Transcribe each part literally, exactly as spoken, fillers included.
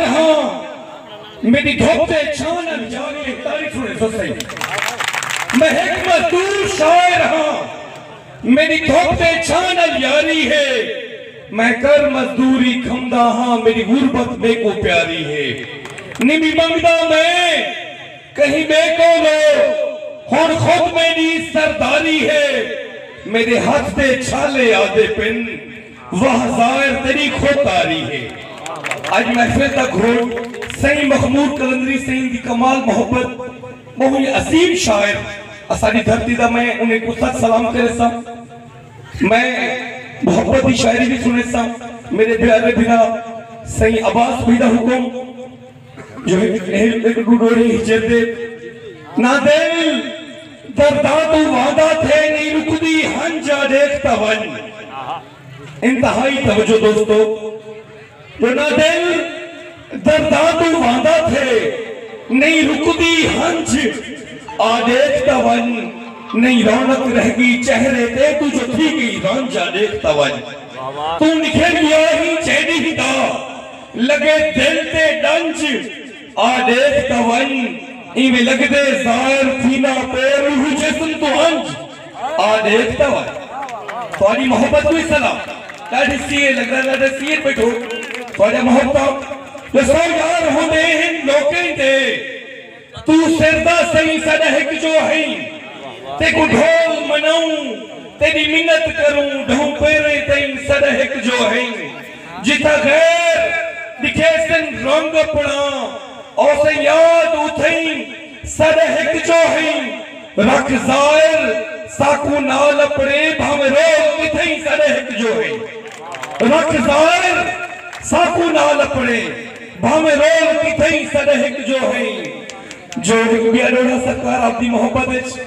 ہاں، میݙی دھپ تے چھاں نال یاری ہے۔ تاڑی سݨے سو سئیں۔ میں ہک مزدور شاعر ہاں، میݙی دھپ تے چھاں نال یاری ہے۔ میں کر مزدوری کھمدا ہاں، میݙی غربت میکوں پیاری ہے۔ نمی منگدا میں کہیں ٻئے کولو، ہݨ خود میݙی سرداری ہے۔ میݙے ہتھ دے چھالے آہدے پن، واہ زائر تیݙی خود تاری ہے۔ اڄ محفل دا گھوٹ سئیں مخمور قلندری سئیں دی کمال محبت، ٻہوں عظیم شاعر اساݙی دھرتی دا، میں انہیں کوں سچ سلام کریساں۔ میں محبت دی شاعری وی سݨیساں۔ میݙے پیارے بھرا سئیں عباس بھئی دا حکم جو ہک، ہک، ہک ݙو ݙوہڑے ہجر دے۔ نہ دل درداں توں واندا تھے، نہیں رکدی ہنج آ ݙیکھ تاں ونڄ۔ انتہائی توجہ دوستو، جو نہ دل درداں توں واندا تھے، نہیں رکدی ہنج آ ݙیکھ تاں ونڄ۔ نہیں رونق رہ ڳئی چہرے تے، توں جو تھی ڳئی رنج آ ݙیکھ تاں ونڄ۔ توں نکھر ڳیا ہیں جیݙی دا، لڳے دل تے ݙنج آ ݙیکھ تاں ونڄ۔ ایویں لڳدے زائر تھیندا پئے روح جسم توں انج آ ݙیکھ تاں ونڄ۔ تہاݙی محبت کوں سلام۔ ݙاڈھی سیئے لڳدا، ݙاڈھے سیئے ٻیٹھو۔ تہاݙیاں محبتاں ݙسو یار ہوندے ہن لوکیں دے۔ توں سر دا سئیں ساݙا ہک جو ہئیں، تیکوں ڈھول مناؤں، تیݙی منت کروں، ڈھوں پیریں تئیں ساݙا ہک جو ہئیں۔ جتھاں غیر ݙکھیسن رنگ اپݨا، اوسے یاد اتھئیں ساݙا ہک جو ہئیں۔ رکھ زائر ساکوں نال اپݨے، بھانویں رول کتھئیں ساݙا ہک جو ہئیں۔ رکھ زائر ساکوں نال اپݨے، بھانویں رول کتھئیں ساݙا ہک جو ہئیں۔ جو ہک ٻیا ݙوہڑا سرکار آپ دی محبت وچ،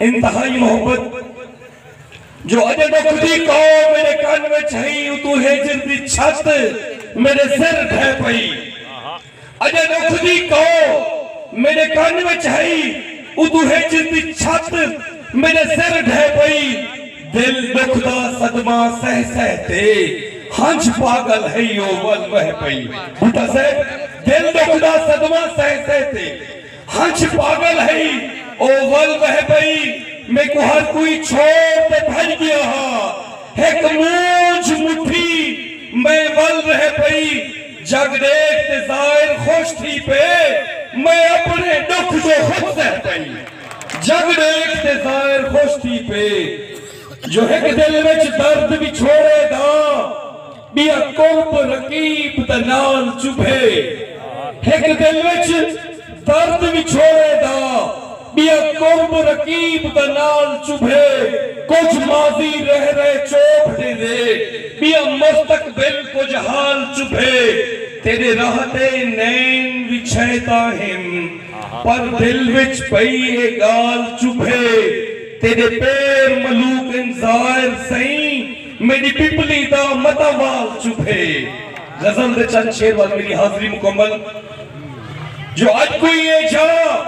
انتہائی محبت۔ جو اڄ ݙکھ دی کاؤ میݙے کن وچ ہئی، اتوں ہجر دی چھت میݙے سر ڈھے پئی۔ اڄ ݙکھ دی کاؤ میݙے کن وچ ہئی، اتوں ہجر دی چھت میݙے سر ڈھے پئی۔ دل ݙکھ دا صدمہ سہہ سہہ تے، ہنج پاڳل ہئی او ول وہہ پئی۔ بھٹہ صاحب، دل ݙکھ دا صدمہ سہہ سہہ تے، ہنج پاڳل ہئی او ول وہہ پئی۔ میکوں ہر کوئی چھوڑ تے بھڄ ڳیا ہا، ہک مونجھ مٹھی میں ول رہ پئی۔ جڳ ݙیکھ تے زائر خوش تھی پئے، میں اپݨے ݙکھ جو خود سہہ پئی۔ جڳ ݙیکھ تے زائر خوش تھی پئے، جو ہک دل وچ درد وچھوڑے دا، ٻیا قرب رقیب دا نال چبھے۔ ہک دل وچ درد وچھوڑے دا، ٻیا قرب رقیب دا نال چبھے۔ کجھ ماضی رہ رہ چوبھ ݙیندے، ٻیا مستقبل کجھ حال چبھے۔ تیݙے راہ تے نین وچھائے تاں ہن، پر دل وچ پئی اے ڳالھ چبھے۔ تیݙے پیر ملوک ہن زائر سئیں، میݙی پپلی دا متاں وال چبھے۔ غزل دے چند شعر ول میݙی حاضری مکمل۔ جو اڄ کوئی ایجھا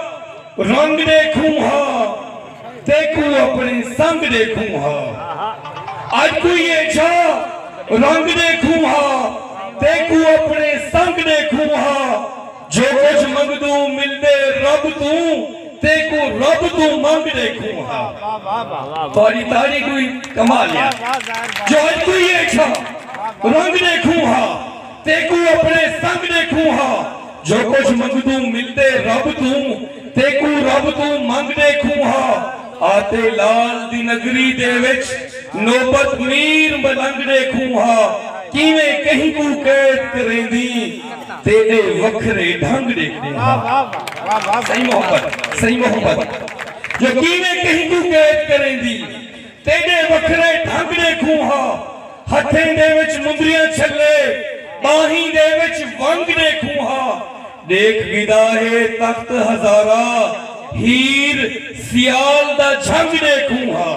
رنگ ݙیکھوں ہا، تیکوں اپݨے سنگ ݙیکھوں ہا۔ اڄ کوئی ایجھا رنگ ݙیکھوں ہا، تیکوں اپݨے سنگ ݙیکھوں ہا۔ جو کجھ منگدوں ملدے رب توں، تیکوں رب توں منگ ݙیکھوں ہا۔ تہاݙی تاڑی کوئی کمال ہے۔ جو اڄ کوئی ایجھا رنگ ݙیکھوں ہا، تیکوں اپݨے سنگ ݙیکھوں ہا۔ جو کجھ منگدوں ملدے رب توں، تیکوں رب توں منگ ݙیکھوں ہا۔ آتے لال دی نگری دے وچ نوبت میر ملنگ ݙیکھوں ہا۔ کیویں کہیں کوں قید کریندیں، تیݙے وکھرے ڈھنگ ݙیکھوں ہا۔ سئیں محبت، سئیں محبت، جو کیویں کہیں کوں قید کریندیں، تیݙے وکھرے ڈھنگ ݙیکھوں ہا۔ ہتھیں دے وچ مندریاں چھلے، ٻاہیں دے وچ ونگ ݙیکھوں ہا۔ ݙیکھ گھدا ہے تخت ہزارہ، ہیر سیال دا جھنگ ݙیکھوں ہا۔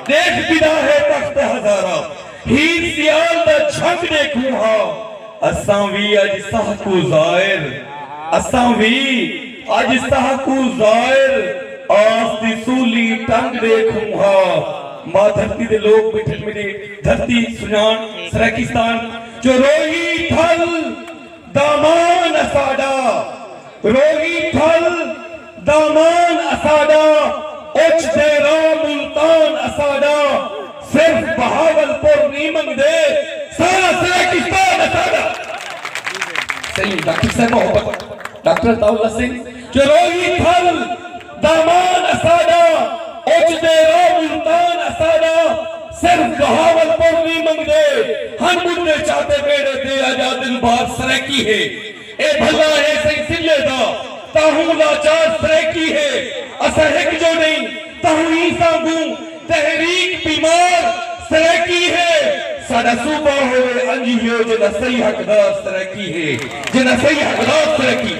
ݙیکھ گھدا ہے تخت ہزارہ، ہیر سیال دا جھنگ ݙیکھوں ہا۔ اساں وی اڄ ساہ کوں زائر، اساں وی اڄ ساہ کوں زائر، آس دی سولی ٹنگ ݙیکھوں ہا۔ ماں دھرتی دے لوک ٻیٹھے، میݙی دھرتی سنڄاݨ سرائیکستان، جو روہی تھل دامان اساݙا، روہی تھل دامان اساݙا، اچ دیرہ ملتان اساݙا، صرف بہاول پور نی منگدے، سارا سرائیکستان اساݙا۔ سئیں ڈاکٹر صاحب محبت، ڈاکٹر عطاء اللہ سنگھ، جو روہی تھل دامان اساݙا، اچ دیرہ ملتان اساݙا، صرف بہاول پور نی منگدے، ہن ٻڈھے چاتے ٻیڑے تے آجا دلبار سرائیکی ہے۔ اے بھلا ہے سئیں سلے دا، تاہوں لاچار سرائیکی ہے۔ اساں ہک جو نئیں، تاہوں ایں سانگوں تحریک بیمار سرائیکی ہے۔ ساݙا صوبہ ہووے انج ہیو جیندا صحیح حقدار سرائیکی ہے، جیندا صحیح حقدار سرائیکی۔